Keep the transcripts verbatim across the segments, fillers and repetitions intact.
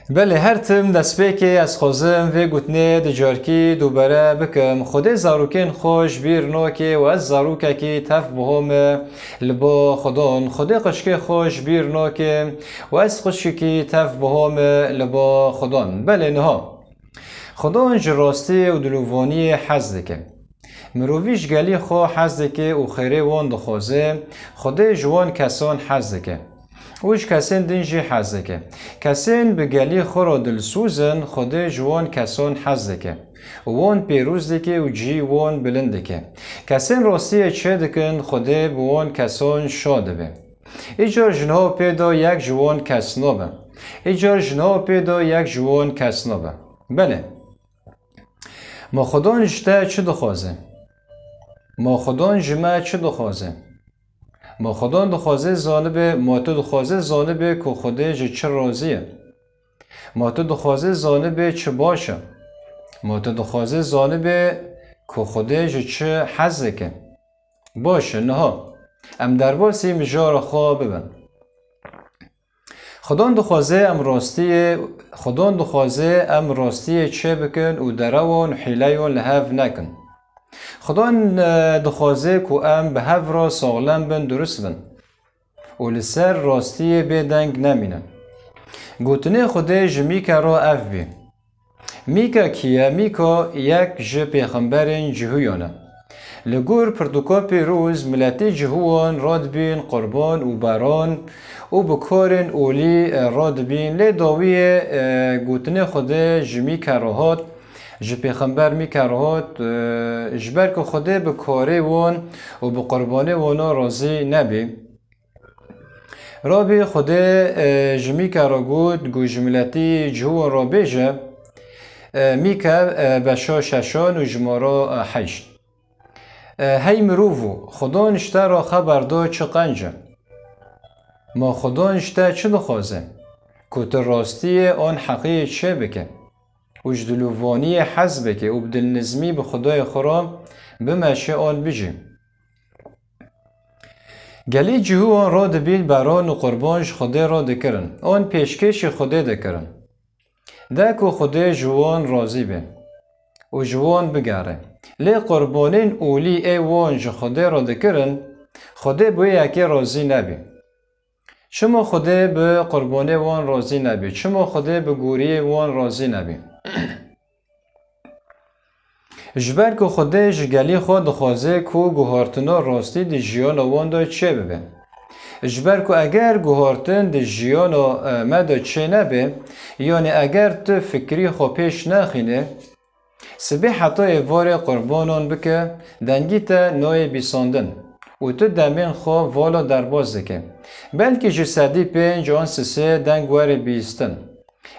Belê, her tim destpêkê ez xwazim vê gotinê di carkî dubare bikim. Xwedê zarokên xwe ji bîr nake û ez zarokekî tev bihome li ba Xwedon. Xwedê xwişkê xwe ji bîr nake û ez xwişkekî tev bihome li ba Xwedon. Belê niha. Xwedon ji rastiyê û dilovaniyê hez dike. Mirovî ji gelî xwe hez dike û xêrê wan dixwaze, Xwedê ji wan kesan hez dike. Û ji kesên din jî hez dike. Kesên bi gelî xwe re dilsoz in, Xwedê ji wan kesan hez dike. Û wan pêroz dike û cihî wan bilind dike. Kesên rastiyê çêdikin, Xwedê bi wan kesan şa dibe. Îcar ji niha pê de yek ji wan kes nabe. Îcar ji niha pê de yek ji wan kes nabe. Belê. Ma Xwedon ji te çi dixwaze? Ma Xwedon ji me çi dixwaze? Ma Xwedon dixwaze zanibe, ma tu dixwaze zanibe ku Xwedê ji çi razî ye? Ma tu dixwaze zanibe çi baş e? Ma tu dixwaze zanibe ku Xwedê ji çi hez dike? Baş e, niha em derbasî mijara xwe bibin. Xwedon dixwaze em rastiyê, Xwedon dixwaze em rastiyê çêbikin û derewan û hîleyan li hev nekin. Xwedon, e, dixwaze ku em bi hev re saxlem bin, durust bin û li ser rastiyê bêdeng nemînin. Gotinê Xwedê ji Mîka re ev bî. Mîka kî ye? Mîka yek ji pêxemberên Cihûyan e. Li gor pirtûka pîroz, miletî Cihûyan radibîn qurban û beran û bi karên olî, e, radibîn. Lê dawiyê, e, gotinê Xwedê ji Mîka re hat, ji pêxember Mîka re hat, e, ji ber ku Xwedê bi karê wan û bi qurbanê wana razî nebî. Rabî Xwedê, e, ji Mîka re got, got, ji miletî Cihûyan re bêje, e, Mîka, e, beşa şeşan û jimara, e, heşt. E, hey mirovo, Xwedon ji te re xeber da çi qenc e? Ma Xwedon ji te çi dixwaze? Ku tu rastiyê an heqiyê çêbike û ji dilovaniyê hez bike û bi dilnizmî bi Xwedayê xwe re bimeşe an bijî. Gelî Cihûyan radibîn beran û qurban ji Xwedê re dikirin. An pêşkêşî Xwedê dikirin. De ku Xwedê ji wan razî be û ji wan bigere. Lê qurbanên olî ê wan ji Xwedê re dikirin, Xwedê bi wê yekê razî nebî. Çima Xwedê bi qurbanê wan razî nebî? Çima Xwedê bi goriyê wan razî nebî? Ji ber ku Xwedê ji gelî xwe dixwaze ku guhartina rastî di jiyana wan de çêbibe. Ji ber ku eger guhartin di jiyana, e, me de çênebe, yanî eger tu fikrî xwe pêş nexîne, sibê heta êvarê qurbanan bike, dengî te nayê bîsandin û tu demên xwe vala derbas dike. Belkî ji sedî pênc an sisê deng were bîstin.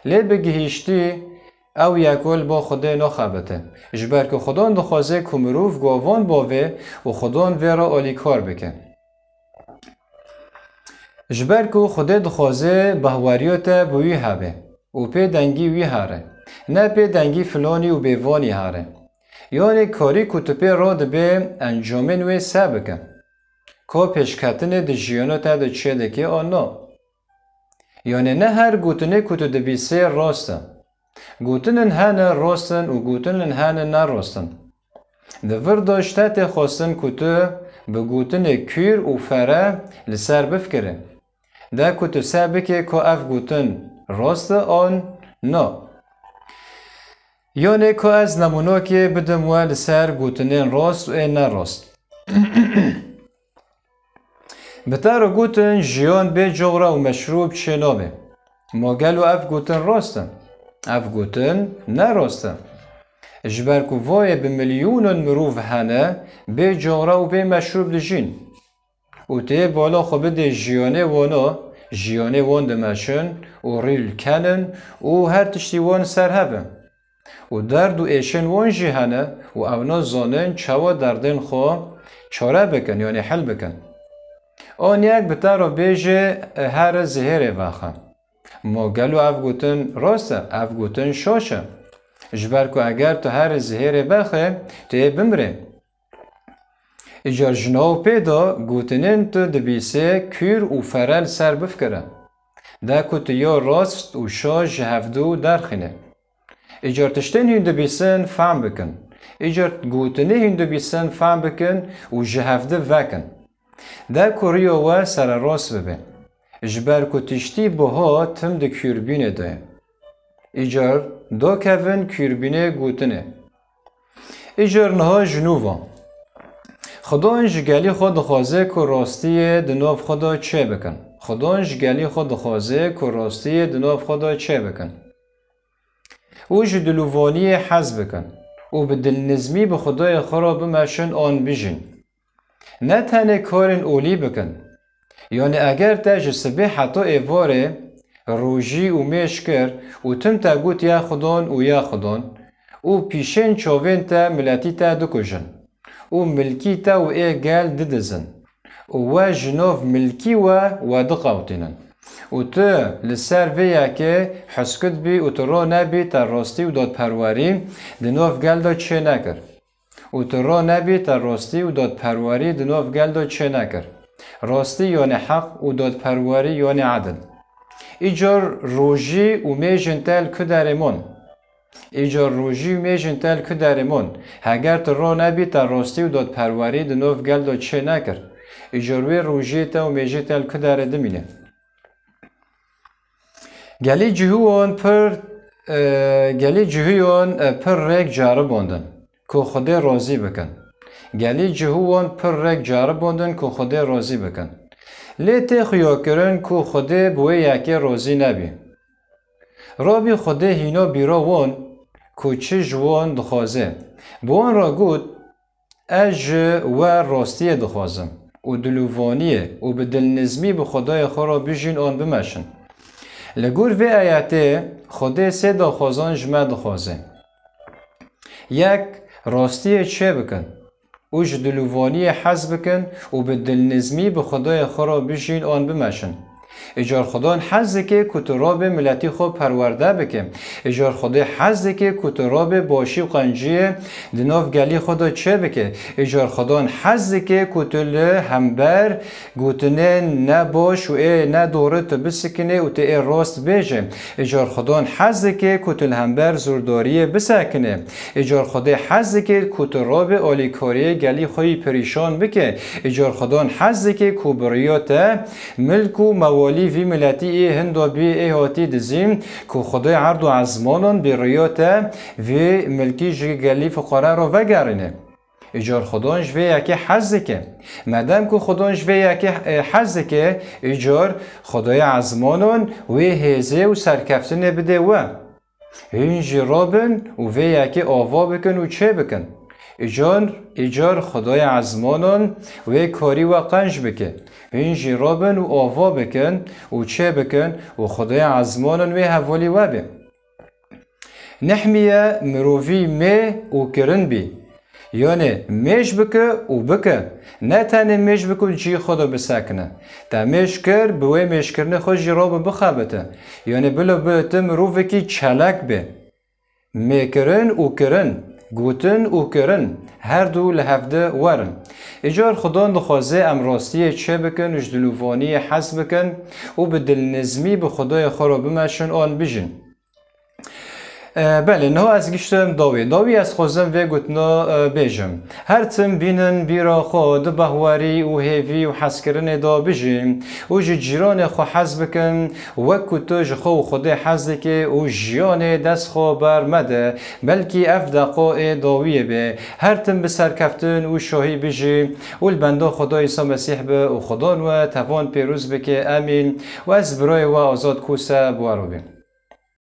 Lê bi gihîştî ew yeko li bo Xwedê naxebite. Ji ber ku Xwedon dixwaze ku mirov gavan bavê û Xwedon vê re alîkar bike. Ji ber ku Xwedê dixwaze bahweriya te bi wî hebe û pê dengî wî here, ne pê dengî filanî û bêvanî here. Yanê karî ku tu pê re dibe, encamên wê se bike. Ka pêşketinê di jiyana te de çêdike an na. Yanê ne her gotinê ku tu dibîsê rast e. Gotinên hene rast in û gotinên hene ne rast in. Di vir de ji te tê xwestin ku tu bi gotinê kûr û fere li ser bifikirî. De ku tu se bike ku ev gotin rast e an na. Yanê ku ez nemûnokê bidim we li ser gotinên rast û ê ne rast. Bi te re gotin, jiyan bê coxra û meşrûb çênabe. Ma gelo ev gotin rast in? Ev gotin ne rast in. Ji ber ku voyê bi milyonan mirov hene, bê coxra û bê meşrûb dijîn. Û tê bala xwe bidê jiyanê wana, jiyanê wan dimeşin û rîl kenin û her tiştî wan ser hev e. Û derd û êşên wan jî hene û ew nazanin çawa derdên xwe çare bikin, yanî hel bikin. An yek bi te re bêje, "Here zihêrê vexe." Ma gelo ev gotin rast e? Ev gotin şaş e. Ji ber ku eger tu here zihêrê vexê, tu yê bimirê. Îcar ji nav pê de gotinên tu dibîsê kûr û fere li ser bifikire. De ku tu ya rast û şa ji hevdu derxîne. Îcar tiştên hûn dibîsin fehm bikin. Îcar gotinê hûn dibîsin fehm bikin û ji hevdi vekin. De ku riya we sererast bibe. Ji ber ku tiştî buha tim di kûrbînê de ye. Îcar dakevin kûrbînê gotinê. Îcar niha ji nû ve. Xudan ji gelî xwe dixwaze ku rastiyê di nav xwe de çêbikin. Xudan ji gelî xwe dixwaze ku rastiyê di nav xwe de çêbikin. Û ji dilovaniyê hez bikin. Û bi dilnizmî bi Xwedayê xwe re bimeşin an bijîn. Ne tenê karên olî bikin. Yanî eger te ji sibê heta êvarê rojî û mêj kir û tim te got ya Xudan û ya Xudan û pîşên çavên te miletî te dikujin û milkî te û ê gel didizin û we ji nav milkî we we diqewtînin û tu li ser vê yekê heskut bî û tu ronebî te rastî û dadperwerî di nav gel de çê nekir. Û tu ronebî te rastî û dadperwerî di nav gel de çênekir. Rastî yanî heq û dadperwerî yanî edil. Îcar rojî û mêjên te li ku derê mon? Îcar rojî û mêjên te li ku derê mon? Heger tu ronebî te rastî û dadperwerî di nav gel de çênekir. Îcar wê rojiyê te û mêjê te li ku derê dimîne? Gelî cihûyan pir, e, gelî cihûyan, e, pir rêk caribandin ku Xwedê razî bikin. Gelî cihûyan pir rêk caribandin ku Xwedê razî bikin. Lê tê xuyakirin ku Xwedê bi wê yekê razî nebî. Rabî Xwedê hîna bîra wan ku çi ji wan dixwaze. Bi wan re got, Ez ji we rastiyê dixwazim û dilovaniyê û bi dilnizmî bi Xwedayê xwe re bijîn an bimeşin. Li gor vê ayetê Xwedê sê daxwazan ji me dixwaze. Yek, rastiyê çêbikin û ji dilovaniyê hez bikin û bi dilnizmî bi Xwedayê xwe re bijîn an bimeşin. Îcar Xudan hez dike ku tu rabê miletî xwe perwerde bike. Îcar Xwedê hez dike ku tu rabê başî û qenciyê di nav gelî xwe de çêbike. Îcar Xudan hez dike ku tu li hember gotinên nebaş û ê nedori tu bisikinê û tu ê rast bêje. Îcar Xudan hez dike ku tu li hember zordariyê bisekine. Îcar Xwedê hez dike ku tu rabê alîkariyê gelî xwe yî perîşan bike. Îcar Xudan hez dike ku bi riya te milk û mewalî vî miletî ê hinda bî ê hatî dizîn, ku Xwedê erd û ezmanan bi riya te vê milkî ji gelî fiqare re vegerîne. Îcar Xudan ji vê yekê hez dike. Medem ku Xudan ji vê yekê, e, hez dike, îcar Xwedayê ezmanan wê hêzê û serkeftinê bide we. Hûn jî rabin û vê yekê ava bikin û çêbikin. Îcar, îcar Xwedayê ezmanan wê karî we qenc bike. Hûn jî rabin û ava bikin û çêbikin û Xwedayê ezmanan wê hevalî we be. Nehmiye mirovî mê û kirin bî. Yanê mêj bike û bike. Ne tenê mêj bike û cihê xwe de bisekine. Te mêj kir, bi wê mêjkirinê xwe jî rabe bixebite. Yanê bila bi tu mirovekî çelek be. Mêkirin û kirin, gotin û kirin, her du li hevdi werin. Îcar Xudan dixwaze em rastiyê çêbikin û ji dilovaniyê hez bikin û bi dilnizmî bi Xwedayê xwe re bimeşin an bijîn. E, belê, niha ez giştim dawî. Dawî ez xwazim vê gotina, e, bêjim. Her tim bînin bîra xwe di behwerî û hêvî û hezkirinê de bijîn û ji cîranê xwe hez bikin, wek ku tu ji xwe û Xwedê hez dikî û jiyanê dest xwe ber mede, belkî ev deqa ê dawiyê be. Her tim bi serkeftin û şahî bijî û li benda Xweda Îsa Mesîh be û Xwedan we tevan pêroz bike. Emîn. Û ez birayê we Azad Kose bi we re bim.